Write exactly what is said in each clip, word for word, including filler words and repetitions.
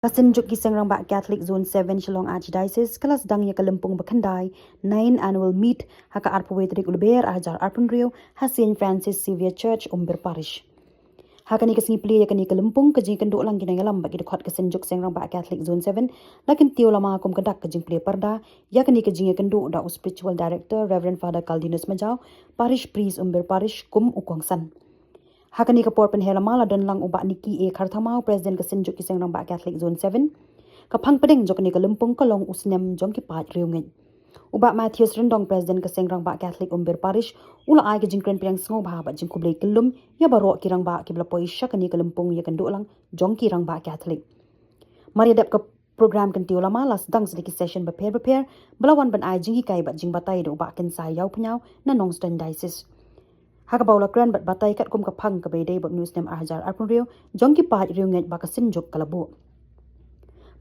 Ka Synjuk ki Seng Rangbah Catholic Zone seven Shillong Archdiocese ka la sdang ïa ka lympung ba khyndai, nine Annual Meet, ha ka arphew wei tarik u Lber ar hajar arphew hynriew, ha Saint Francis Xavier Church, Umbir Parish. Ha kane ka sngi plie ïa kane ka lympung, ka jingïakynduh lang ki nongïalam bad ki dkhot ka Synjuk Seng Rangbah Catholic Zone seven, la kyntiew lama kum ka dak ka jingplie parda ïa kane ka jingïakynduh da u Spiritual Director Reverend Father Caldinus Majaw, Parish Priest Umbir Parish, kum u kongsan. Ha kane ka por pynher lama la don lang u Bah Nicky A Kharthangmaw, President ka Synjuk ki Seng Rangbah Catholic Zone seven. Ka phang pdeng jong kane ka lympung ka long u snem jong ki paid riewngeit. U Bah Matthias Ryndong, President ka Seng Rangbah Catholic Umbir Parish, u la ai ka jingkren pdiang sngewbha bad jingkhublei kyllum ïa baroh ki rangbah kiba la poi sha kane ka lympung ïakynduh lang jong ki rangbah Catholic. Mar ïa dep ka program kyntiew lama, la sdang sa da ki session bapher bapher ba la wan ban ai jinghikai bad jingbatai da u Bah Kynsai Ïawphniaw na Nongstoiñ Diocese. Ha kaba u la kren bad batai katkum ka phang kaba ïadei bad une u snem ar hajar arphew hynriew jong ki paid riewngeit ba ka Synjuk ka la buh.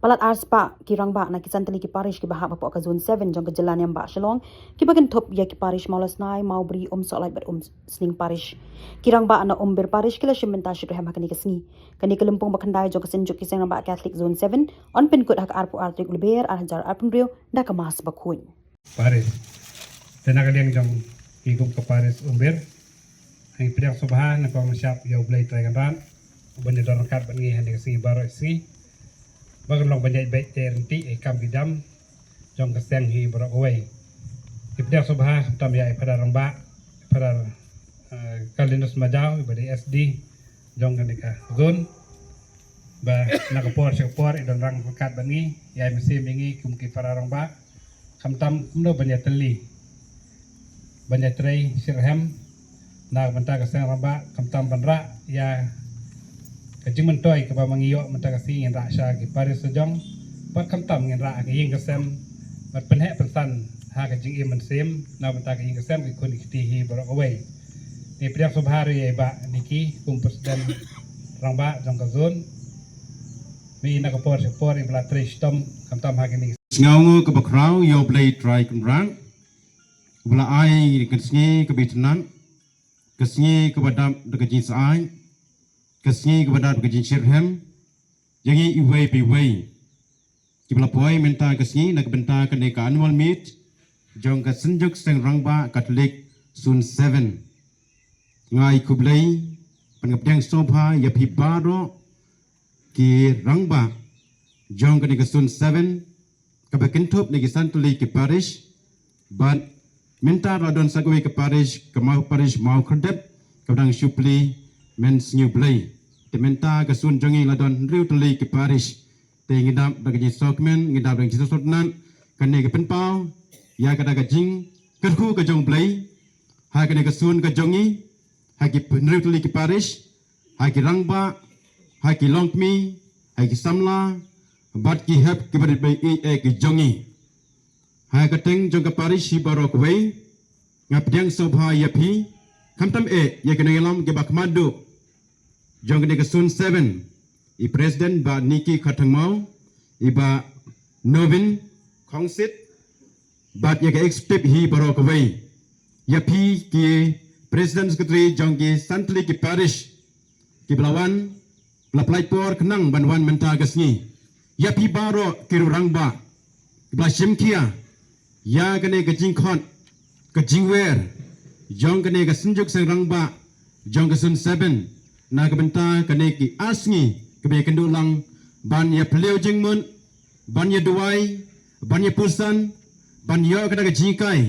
Palat ar spah ki rangbah na ki san tylli ki parish kiba hap hapoh ka Zone seven jong ka jylla Niam Bah Shillong, kiba kynthup ïa ki parish Mawlasnai, Mawbri, Umsohlait bad Umsning Parish. Ki rangbah na Umbir Parish ki la shim bynta shitrhem ha kane ka sngi. Kane ka lympung ba khyndai jong ka Synjuk ki Seng Rangbah Catholic Zone seven yn pynkut ha ka arphew ar tarik u Lber ar hajar arphew hynriew da ka Mass bakhuid. Parish. Te na ka liang jong ki kum ka parish Umbir, ngi pdiang sngewbha na ka bynta ïa U Blei Trai Kynrad uba ïadon ryngkat bad ngi ha kane ka sngi baroh sngi, ba kan long ban ïaid beit ïaid ryntih ïa ki kam ki jam jong ka seng hi baroh kawei. Ngi pdiang sngewbha khamtam ïa i Phadar Rangbah, Phadar, eh, Caldinus Majaw, iba dei S D jong kane ka zone, ba na ka por sha ka por i don ryngkat bad ngi, ïai mynsiem ïa ngi kum ki para rangbah, khamtam kumno ban ïatylli, ban ïatrei shitrhem na ka bynta ka seng rangbah, khamtam ban rah ïa ka jingmyntoi kaba ma ngi ïoh mynta ka sngi, ngin rah sha ki parish la jong, bad khamtam ngin rah ha ka ïing ka sem bad pynheh pynsan ha ka jingim mynsiem na ka bynta ka ïing ka sem, ki khun ki kti hi baroh kawei. Ngi pdiang sngewbha ruh ïa i Bah Nicky kum President Rangbah jong ka zone. Mynta na ka por sha ka por iba la trei shitom khamtam ha kine. Sngewnguh kaba khraw ïa U Blei Trai Kynrad, uba la ai ka sngi kaba itynnad, ka sngi kaba dap da ka jingsyaid, ka sngi kaba dap da ka jingshitrhem ïa ngi iwei pa iwei kiba la poi mynta ka sngi na ka bynta kane ka annual meet jong ka Synjuk Seng Rangbah Catholic Zone seven. Nga ai khublei bad nga pdiang sngewbha ïa phi baroh ki rangbah jong kane ka Zone seven, kaba kynthup na ki san tylli ki parish, bad mynta la don sa kawei ka parish, ka Maw, parish Mawkhyrdep, kaba dang shu plie Mynsngiewblei. Te mynta ka zone jong ngi la don hynriew tylli ki parish. Te ngi dap da ka jingsngewkmen, ngi dap da ka jingsngewtynnad, kane ka pynpaw ïa kata ka jingkyrkhu ka jong U Blei ha kane ka zone ka jong ngi, ha ki hynriew tylli ki parish, ha ki rangbah, ha ki longkmie, ha ki samla bad ki hep kiba rit ba ïeit eh ki jong ngi. Ha ka kyrteng jong ka parish hi baroh kawei, nga pdiang sngewbha ïa phi, khamtam eh ïa ki nongïalam kiba khadduh jong kane ka Zone seven, i President Bah Nicky Kharthangmaw, i Bah Novin Khongsit, bad ïa ka executive hi baroh kawei. Ïa phi ki President Secretary jong ki san tylli ki parish kiba la wan, ba la pynlait por khnang ban wan mynta ka sngi. Ïa phi baroh ki riew rangbah kiba la shim khia ïa kane ka jingkhot ka jingwer jong kane ka Synjuk Seng Rangbah jong ka Zone seven na ka bynta kane ki ar sngi kiba ïakynduh lang, ban ïa pynliew jingmut, ban ïa duwai, ban ïa pyrsan, ban ïoh kata ka jinghikai,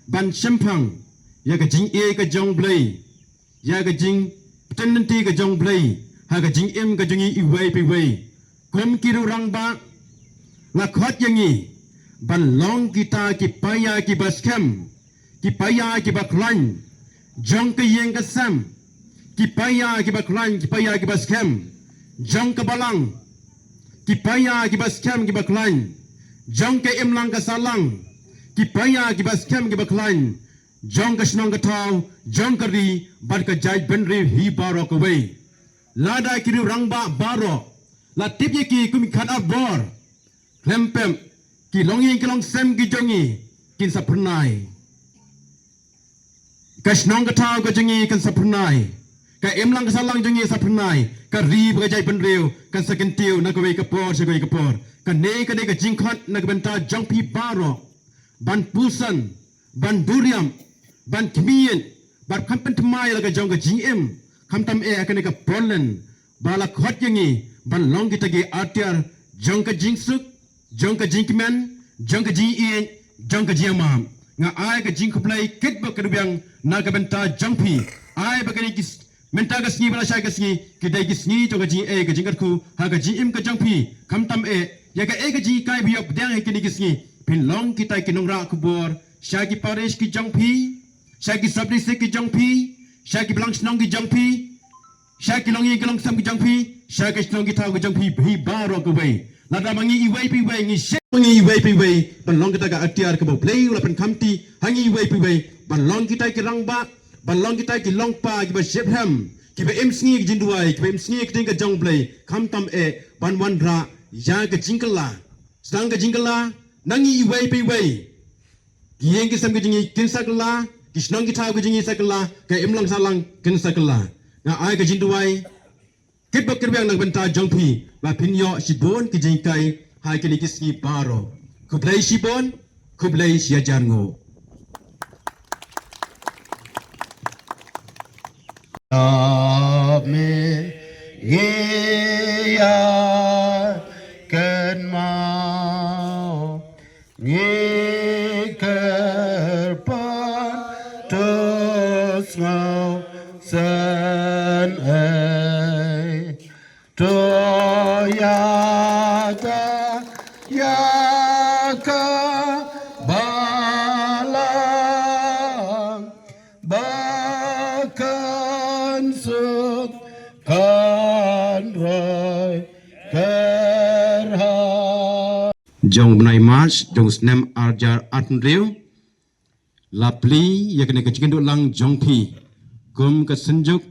ban shemphang ïa ka jingïeit ka jong U Blei, ïa ka jingpyntip ka jong U Blei ha ka jingim ka jong ngi iwei pa iwei. Kum ki riew rangbah, la khot ïa ngi ban long kita ki paia kiba skhem, ki paia kiba khlaiñ jong ka ïing ka sem, ki paia kiba khlaiñ, ki paia kiba skhem jong ka balang, ki paia kiba skhem kiba khlaiñ jong ka imlang ka sahlang, ki paia kiba skhem kiba khlaiñ jong ka shnong ka thaw, jong ka ri bad ka jaitbynriew hi baroh kawei. Lada ki riew rangbah baroh la tip ïa ki kum ki khatar bor, khlem pep ki longïing ki longsem ki jong ngi kin sa phyrnai. Ka shnong ka thaw ka jong ngi kan sa phyrnai. Ka imlang ka sahlang jong ngi sa pynai, ka ri bad ka jaitbynriew kan sa kyntiew na kawei ka por sha kawei ka por. Kane ka dei ka jingkhot na ka bynta jong phi baroh ban pyrshang, ban duriam, ban khmih, ban kham pynthymmai la ka jong ka jingim, khamtam eh ha kane ka Portland, ba la khot ïa ngi ban long kita ki atiar jong ka jingsuk, jong ka jingkmen, jong ka jingïeit, jong ka jingmap. Nga ai ka jingkhublei kitbok kitrwiang na ka bynta jong phi. Ai ba kane ki s-, mynta ka sngi bad lashai ka sngi ki dei ki sngi jong ka jingeh ka jingkyrkhu ha ka jingim ka jong phi. Khamtam eh ïa kaei ka jinghikai ba ïoh pdiang ha kine ki sngi, phin long kita ki nongrah khubor sha ki parish ki jong phi, sha ki sub district ki jong phi, sha ki balang shnong ki jong phi, sha ki longïing ki longsem ki jong phi, sha ki shnong ki thaw ki jong phi, phi baroh kawei. Lada ma ngi iwei pa iwei, ngi shim ma ngi iwei pa iwei ban long kita ka atiar kaba U Blei u la pynkhamti ha ngi iwei pa iwei ban long kita ki rangbah, ban long kita ki longpa kiba shitrhem, kiba im sngi ka jingduwai, kiba im sngi ka ktien ka jong U Blei, khamtam eh ban wanrah ïa ka jingkylla. Sdang ka jingkylla na ngi iwei pa iwei. Ki ïing ki sem ki jong ngi kin sa kylla, ki shnong ki thaw ki jong ngi sa kylla, ka imlang sahlang kin sa kylla. Nga ai ka jingduwai kitbok kitrwiang na ka bynta jong phi ba phin ïoh shibun ki jinghikai ha kine ki sngi baroh. Khublei shibun, khublei shihajar nguh. Amen. Ngi ïa kynmaw, ngi kyrpad, to sngewsih ei. To ïa da ïa ka balang ba kan suk kan roi kyrhai. Jong u bnai March jong u snem ar hajar arphew hynriew, la plie ïa kane ka jingkynduh lang jong phi kum ka synjuk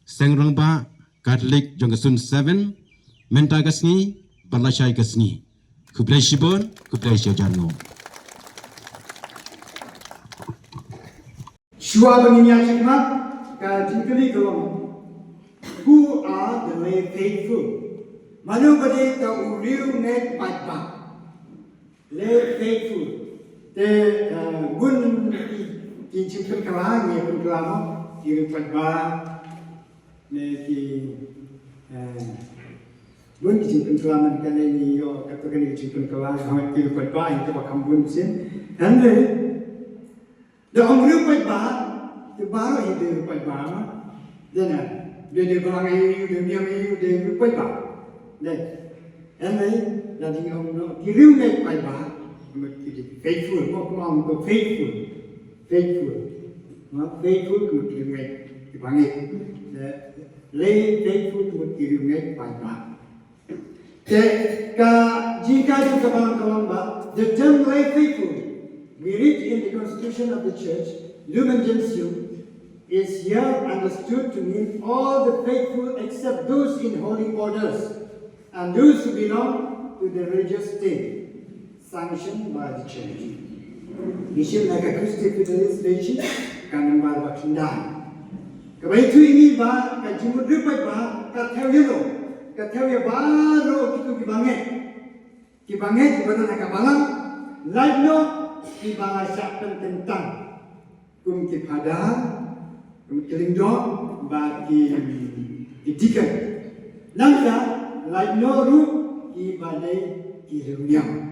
Seng Rangbah Katholik jong ka Zone Seven mynta ka sngi bad lashai ka sngi. Khublei shibun, khublei shihajar nguh. Shuwa ba ngin ïa shim mat, ka jingkylli ka long, who are the lay faithful? Mano ba dei ka u riewngeit paidbah? Lay faithful. Te, eh, bun ki, ki jingpynkylla, ngi pynkylla mo, ki riewpaidbah, ne ki, eh, bun ki jingpynkylla, man kane ngi ïoh, kato kane ki jingpynkylla, ki riewpaidbah, ïa kaba kham bun sien. Hynrei, da ong riewpaidbah, te baroh hi dei riewpaidbah, ma. Dei na, dei, dei balang aïu, dei niam aïu, dei riewpaidbah. Dei. Hynrei, lada ngi ong noh, ki riewngeit paidbah, mut ki dei faithful, mo, kumno ong ko faithful. Faithful. Mo, faithful, mut ki riewngeit, ki bangeit. Dei, lay faithful, mut ki riewngeit paidbah. Te ka jinghikai jong ka balang ka long ba, the term lay faithful, we read in the constitution of the church, Lumen Gentium, is here understood to mean all the faithful except those in holy orders and those who belong to the religious state sanctioned by the church. Ngi shim na ka Christi Fidelis Regi, ka nambar ba khyndai. Kaba ïathuh ïa ngi ba ka jingmut riewpaidbah ka thew ïa no, ka thew ïa baroh kito ki bangeit. Ki bangeit kiba don ha ka balang, lait noh kiba la shah pynkyntang kum ki phadar, kum ki lyngdoh, bad ki, ki deacon. Nangta lait noh ruh kiba dei ki riewniam.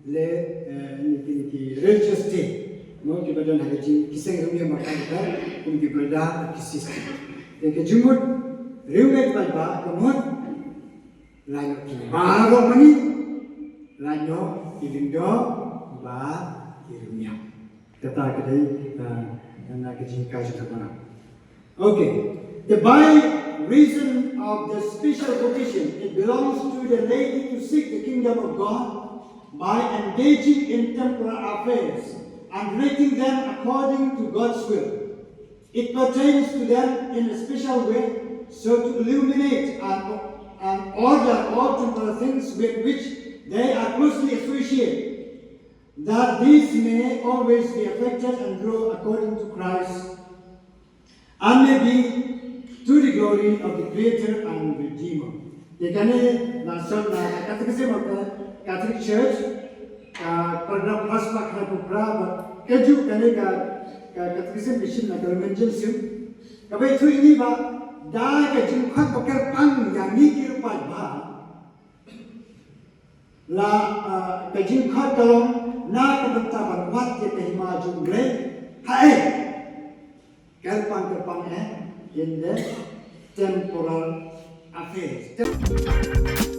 Le, eh, ki, ki, ki religious state. Mo, kiba don ha ka jing, ki seng riewniam ba kordor, kum ki brother, ki sister. Te ka jingmut riewngeit paidbah ka mut lait noh ki baroh mane, lait noh ki lyngdoh bad ki riewniam. Kata ka dei, ah, na ka jinghikai jong ka balang. Okay. The, by reason of the special vocation, it belongs to the laity to seek the kingdom of God by engaging in temporal affairs and relating them according to God's will. It pertains to them in a special way, so to illuminate and, and order all temporal things with which they are closely associated, that these may always be affected and grow according to Christ, and may be To the glory of the Creator and Redeemer. Te kane la shon na ka Catechism of the Catholic Church, ka paragraph first, ba ka paragraph, ka ju kane ka, ka Catechism ka shim na ka Lumen Gentium. Kaba ïathuh ïa ngi ba da ka jingkhot ba kyrpang ïa ngi ki riewpaidbah, la, ah, ka jingkhot ka long na ka bynta ban wad ïa ka hima jong U Blei. Haei? Kyrpang, kyrpang eh in the temporal affairs.